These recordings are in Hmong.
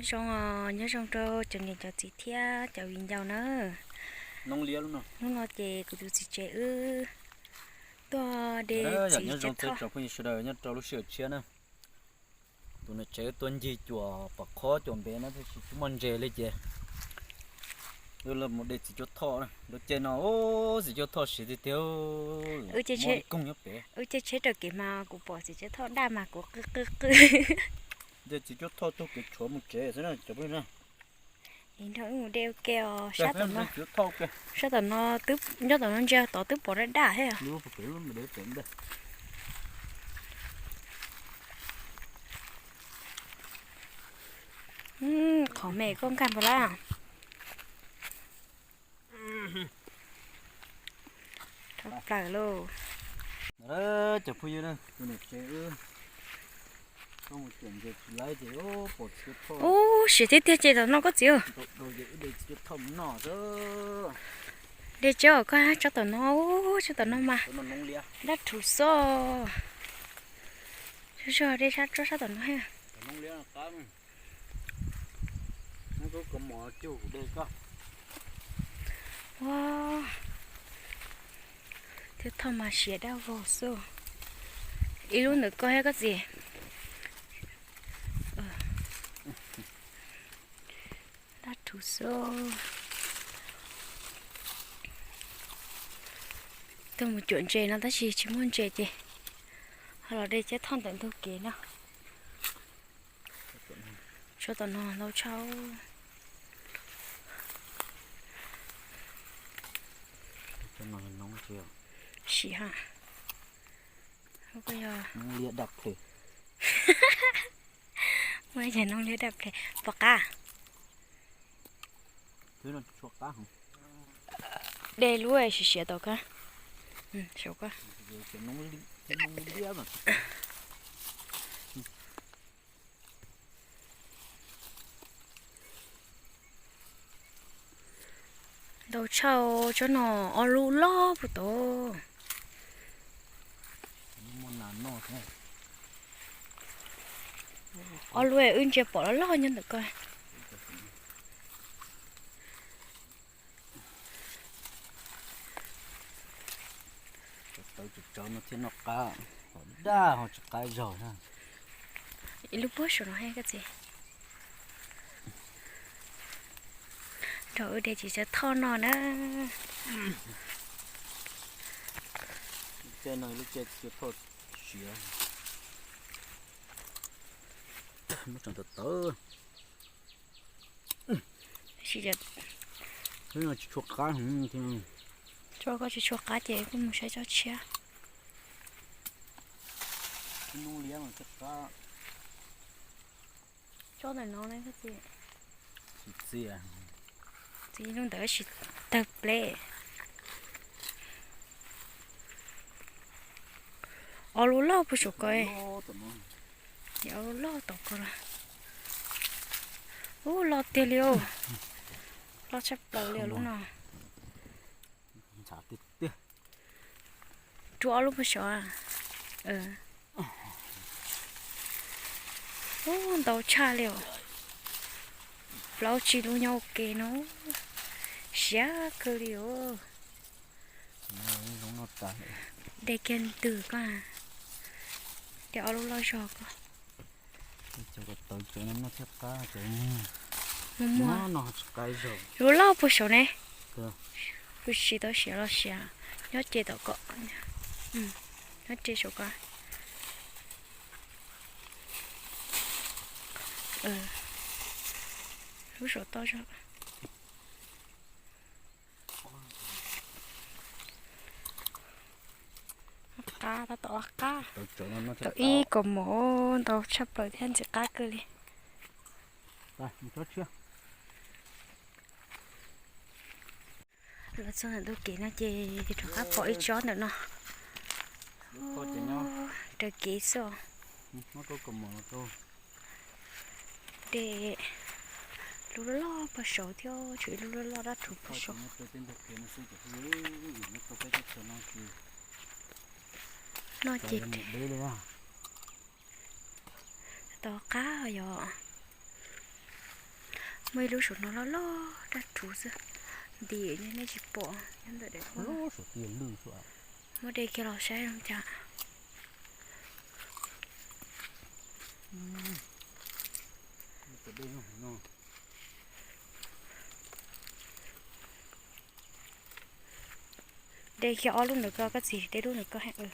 Nyob zoo, nyob zoo rau cov niam cov txiv thiab cov viv ncaus na. Hnub no ces kuv tus txiv tsev wb tuaj de txiv tsev thoj. Nyob rau lub sij hawm tshiab na, tus niam tsev wb tuaj ncig cuam pom qhob cuam npev na tab sis tsis muaj ntses li ces wb los de txiv cuab thoj. Lub caij no txiv cuab thoj siav tiag tiag. Wb caij tsheb raws kev mas kuv pom txiv cuab thoj daj mas kuv qw qw qw. De txiv cuab thoj taug kev tshuav mus tsev xwb na cov phooj ywg na. Nrog wb mus de ua ke os, sab tom no, sab tom no, nyob tom no ntsia tod twb pom daj daj thiab. Qhov me koj nkag npaum lawm. Rau plaws lauj. Cov phooj ywg na, tus niam tsev wb tuaj mus cuam ntses tsis laib ces pom txiv cuab thoj. Ub, siav tiag tiag ces tom no koj txiv. Ces wb de txiv cuab thoj mus noj xwb. De tsob koj, tsob tom no, tsob tom no mas daj rhuv xwb. Zog zog de sab tsob sab tom no. Ua, txiv cuab thoj mas siav daj vog xwb. Ib lub ntawm koj thiab koj txiv. Daj rhuv xwb. Tuaj mus cuam ntses no tab sis tsis muaj ntses ces ho los de txiv cuab thoj ntawm ntug kev no. Tsob tom no ntau tshaj. Sim ha. Noob liab daj ples. Muaj ib yam noob liab daj ples pom qab. De lub siav siav tau koj. Saum koj. Ntau tshaj tsob no, ob lub loj puag tod. Ob lub wb ntsia pom loj loj nyob ntawm ko. Tawv tsawv no thiaj noj qab, ho daj ho tsis qab zaug. Ib lub puag saum no he koj txiv. Rau wb de txiv cuab thoj no na. Lub caij no lub caij txiv cuab thoj siav. Muab tseem tawv tawv. Tsis tshua qab. Tsob koj tsis tshua qab ces kuj mus saib tsob tshiab. Tsob ntawm no ne koj txiv. Txiv lub ntawd tsis tawg pleb. Ob lub loj puag saum ko. Ob lub loj tom ko los. Ub, loj tiag li os. Loj tshaj plaws li lub no. Rub ob lub puag saum. Ub, ntau tshaj li os. Plaub tsib lub nyob ua ke no. Siav kawg li os. De kiag ntws koj. De ob lub loj zog koj. Muaj muaj. Lub loj puag saum ne. Kuv tsis tau siav los siav. Nyob ces tom ko. Nyob ces saum ko. Lub saum toj zog. Qab tab tom qab. Tau ib kaus mom ntau tshaj plaws thiab ntxim qab kawg li. Los txog ntawm ntug kev no ces rov qab pom ib tsob ntawm no. Raws kev xwb. De lub loj loj puag saum thiab tshuav ib lub loj loj dab rhuv puag saum. No ces tau qab yom. Muaj ib lub saum no loj loj daj rhuv xwb, ntim nej tsis pom nyob ntawm daim pob. Muab de kiag los saib zoo cas. De kiag ob lub ntawm ko, koj txiv, de lub ntawm ko.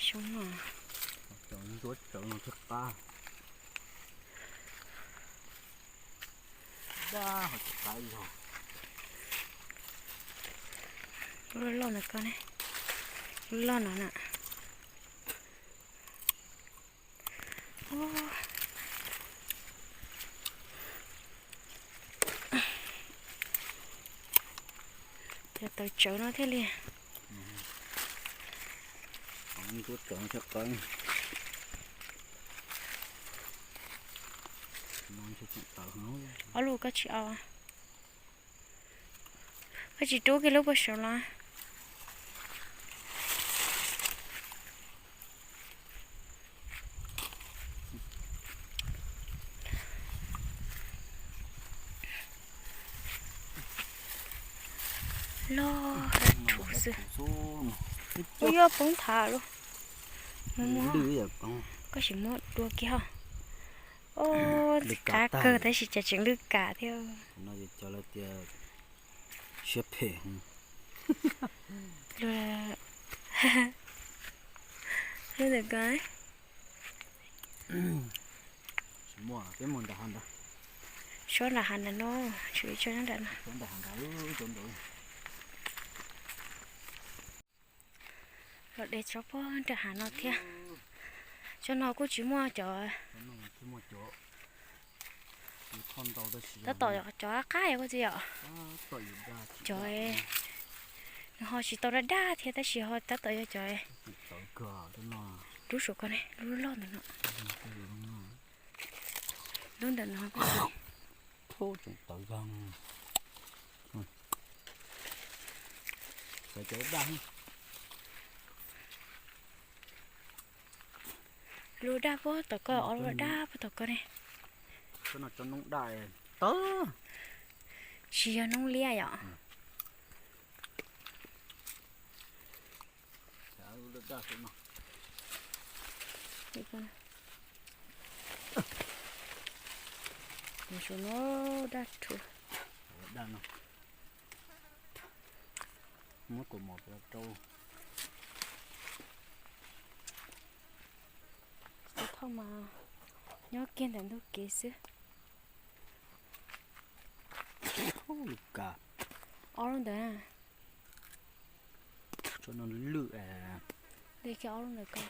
Zoo no. Lub loj ntawm ko ne, lub loj no na. Cov tawv tsawv no thiaj li. Ob lub koj tsis au, koj tsis rub kiag lub puag saud los. Loj daj rhuv xwb. Ua yuav poob thav lawm. Koj sim muab dua kiag. Qab kawg tab sis cas tseem lwj kam thiab. Siab phem. Lub ntawm ko. Suab nram hav ntawm no, tshuav ib tsob nyob nram no. Los de tsob pob nram hav no thiab. Tsob no kuj tsis muaj cov, tab tom cov qab qab yom koj txiv yom. Cov nws ho tsis tau daj daj thiab tab sis ho tab tom yog cov lub saum ko ne, lub loj ntawm no. Lub ntawm no. Lub daj puag tom ko, ob lub daj puag tom ko ne. Tsis yog noob liab yom. Saum no daj rhuv. Muab kaus mom rau. Cov thoj mas nyob kiag ntawm ntug kev xwb. Ob lub ntawd na. Tsob no lwj. De kiag ob lub ntawd ko.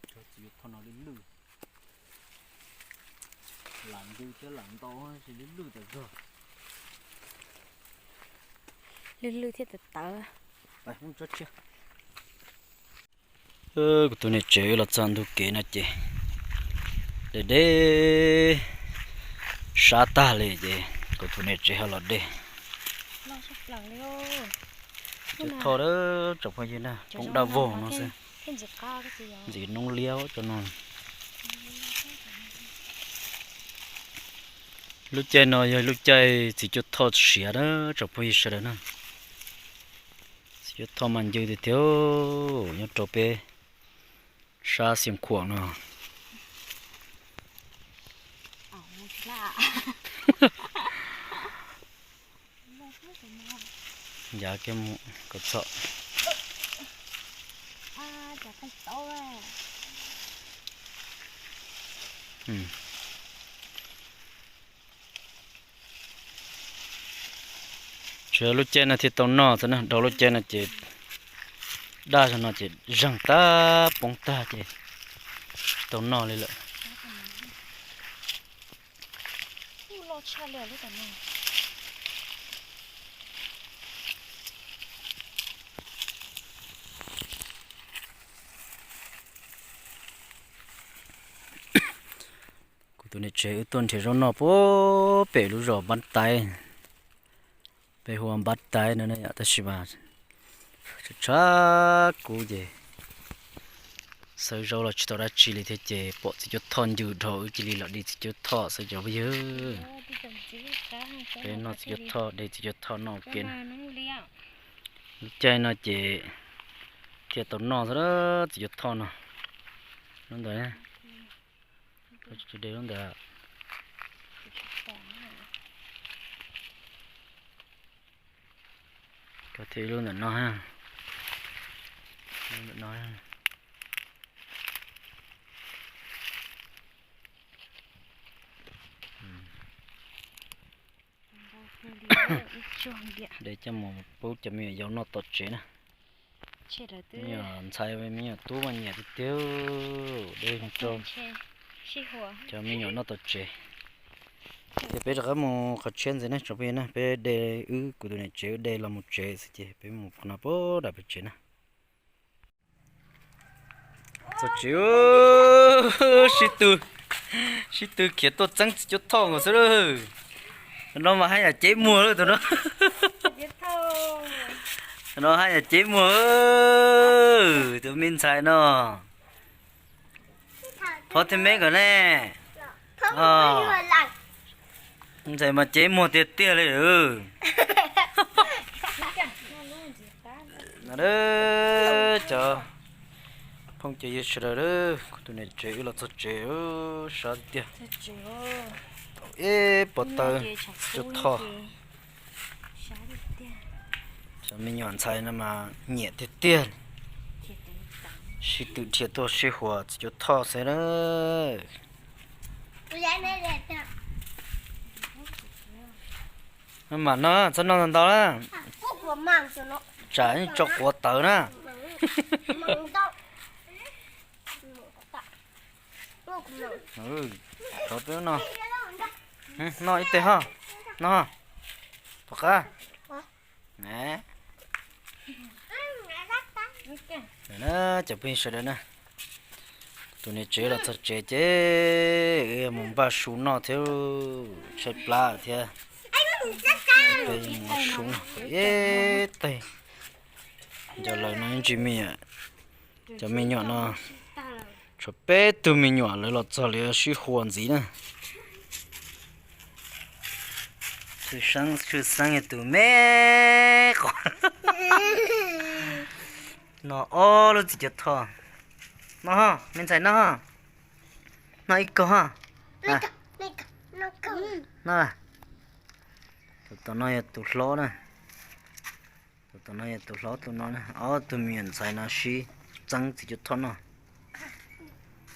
Tsob txiv yuav thoj no lwj lwj. Lam ntws thiab lam ntau, tsis lwj lwj tas zog. Lwj lwj thiab tawv tawv. Kuv tus niam tsev wb los txog ntug kev no ces deb deb sab tag li ces kuv tus niam tsev ho los de. Cov thoj tsoom phooj ywg na, poob daj vog no xwb. Ntxiv noob liab cov no. Lub caij no yog lub caij txiv cuab thoj siav na tsoom phooj ywg sawv daws na. Txiv cuab thoj mas ncw tiag tiag nyob rau peb sab Xeev Khuam no. Yav kiag mus kom txog. Tsuas yog lub caij no thiaj tau noj xwb na, dhau lub caij no ces daj zog no ces zeeg tag poob tag ces tsis tau noj li lawm. Kuv Tus niam tsev wb tuaj nrhiav zaub noj puag pem lub zos Npab Taib, peb hu ua Npab Taib no na yom, tab sis mas tshav tshav kub ces xawb zaub los tsis tau dab tsi li thiab ces pom txiv cuab thoj ncw dhau wb cia li los de txiv cuab thoj xwb cov phooj ywg. Peb noj txiv cuab thoj, de txiv cuab thoj noj ua ke na. Lub caij no ces thiaj tau noj xwb txiv cuab thoj no. Lub ntawd, de lub ntawd. Koj thiaj lub ntawm no, lub ntawm no. De coj mus pub cov me nyuam yaus noj tom tsev na. Me nyuam ntxhais me nyuam tub mas nyiam tiag tiag, de rau cov me nyuam noj tom tsev. Ces peb rov qab mus qhov tshiab ntxiv na tsoom phooj ywg na, peb de, wb kuv tus niam tsev wb de los mus tsev xwb ces peb mus qhov no puag nram pem tsev na. Txog tsev, sib tw, sib tw khiav tuaj txeeb txiv cuab thoj nkaus xwb lawm. Tus no mas haj yam cev muag lawm tus no. Tus no haj yam cev muag, tus me ntxhais no. Phob thiab Meb nkawd ne. Ntxhais mas cev muag tiag tiag li. No, cov phooj cov ywg sawv daws, kuv tus niam tsev wb los txog tsev, sab tiag tiag. Ib pob tawb cuab thoj. Cov me nyuam ntxhais no mas nyiam tiag tiag. Sib tw dhia tuaj sib huas txiv cuab thoj xwb na. Mam no txhob noj ntau ntau na, tsam yeej tso quav tawv na. Thov peb no, noj ib teg ho, noj ho, tom qab. Cov phooj ywg sawv daws na, tus niam tsev los txog tsev ces mus npaj su noj thiab, tshaib plab thiab. Peb mus su ib teg, cov lawv no ntsis me nyuam, cov me nyuam no tshuav peb tug me nyuam lawv los txog lawv sib huas ntxiv na. Tshwj xeeb, tshwj xeeb yog tus me qhov no ob lub txiv cuab thoj. Noj ho, me ntxhais noj ho. Noj ib kaug ho. Tus tom no yog tus hlob na. Tus tom no yog tus hlob, tus no na, ob tug me nyuam ntxhais no sib txeeb txiv cuab thoj noj.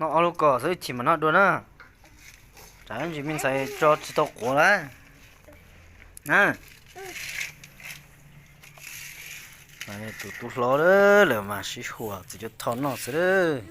Noj ob lub ko xwb chim mam noj dua na. Tsam ntsis me ntxhais tso tsis tau quav lawm. Tus tub hlob lawm mas sib huas txiv cuab thoj noj xwb lawm.